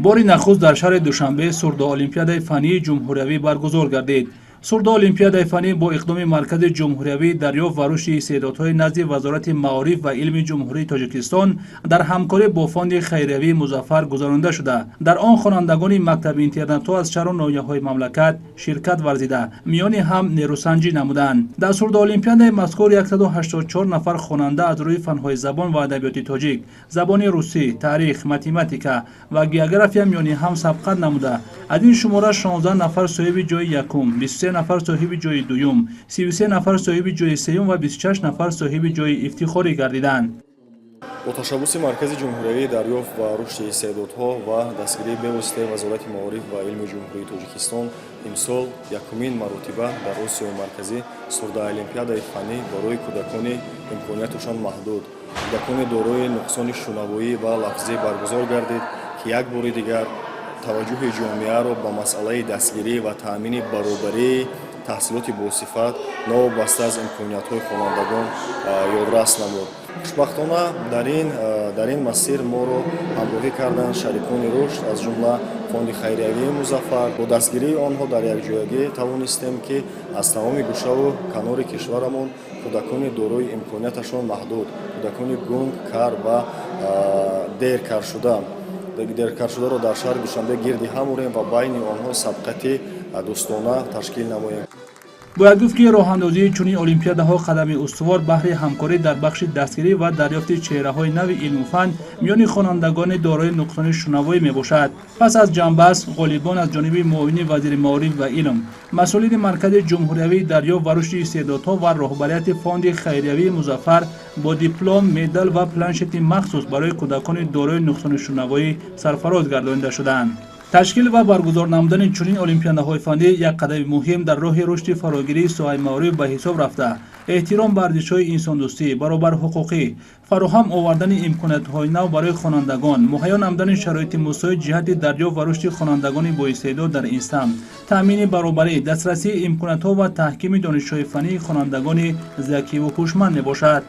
Бори нахуст дар шаҳри Душанбе сурдоолимпиадаи фаннии ҷумҳуриявӣ баргузор гардид. Сурдоолимпиадаи фаннӣ бо иқдоми Маркази ҷумҳуриявии дарёфт ва рушди истеъдодҳои назди Вазорати маориф ва илми Ҷумҳурии Тоҷикистон дар ҳамкорӣ бо фонди хайриявии Музаффар гузаронида шуда, дар он хонандагони мактаби-интернатҳо аз шаҳру ноҳияҳои мамлакат ширкат варзида, миёни ҳам нерӯсанҷӣ намуданд. Дар сурдоолимпиадаи мазкур 184 нафар хонанда аз рӯи фанҳои забон ва адабиёти тоҷик, забони русӣ, таърих, математика ва география миёни ҳам сабқат намуда, аз ин шумора 16 нафар соҳиби ҷои якум, 23 нафар соҳиби ҷои дуюм, 33 нафар соҳиби ҷои сеюм ва 26 нафар соҳиби ҷои ифтихорӣ гардиданд. Бо ташаббуси Маркази ҷумҳуриявии дарёфт ва рушди истеъдодҳо ва дастгирии бевоситаи Вазорати маориф ва илми Ҷумҳурии Тоҷикистон имсол якумин маротиба дар Осиёи Марказӣ сурдоолимпиадаи фаннӣ барои кӯдакони имконияташон маҳдуд, кӯдакони дорои нуқсони шунавоӣ ва лафзӣ баргузор гардид, ки як бори дигар таваҷҷӯҳи ҷомеаро ба масъалаи дастгирӣ ва таъмини баробарии таҳсилоти босифат новобаста аз имкониятҳои хонандагон ёдрас намуд. Хушбахтона, дар ин масир моро ҳамроҳӣ карданд шарикони рушд, аз ҷумла фонди хайриявии Музаффар. Бо дастгирии онҳо дар якҷоягӣ тавонистем, ки аз тамоми гӯшаву канори кишварамон кӯдакони дорои имконияташон маҳдуд, кӯдакони гунг, кар ва деркаршударо дар шаҳри Душанбе гирди ҳам орем ва байни онҳо сабқати дӯстона ташкил намоем. Бояд гуфт, ки роҳандозии чунин олимпиадаҳо қадами устувор баҳри ҳамкорӣ дар бахши дастгирӣ ва дарёфти чеҳраҳои нави илму фан миёни хонандагони дорои нуқсони шунавоӣ мебошад. Пас аз ҷамъбаст ғолибон аз ҷониби муовини вазири маориф ва илм, масъулини Маркази ҷумҳуриявии дарёфт ва рушди истеъдодҳо ва роҳбарияти фонди хайриявии Музаффар бо диплом, медал ва планшети махсус барои кӯдакони дорои нуқсони шунавоӣ сарфароз гардонида шуданд. Ташкил ва баргузор намудани чунин олимпиадаҳои фаннӣ як қадами муҳим дар роҳи рушди фарогирии соҳаи маориф ба ҳисоб рафта, эҳтиром ба арзишҳои инсондӯстӣ, баробарҳуқуқӣ, фароҳам овардани имкониятҳои нав барои хонандагон, муҳайё намудани шароити мусоид ҷиҳати дарёфт ва рушди хонандагони боистеъдод дар ин самт, таъмини баробарӣ, дастрасии имкониятҳо ва таҳкими донишҳои фаннии хонандагони закиву ҳушманд мебошад.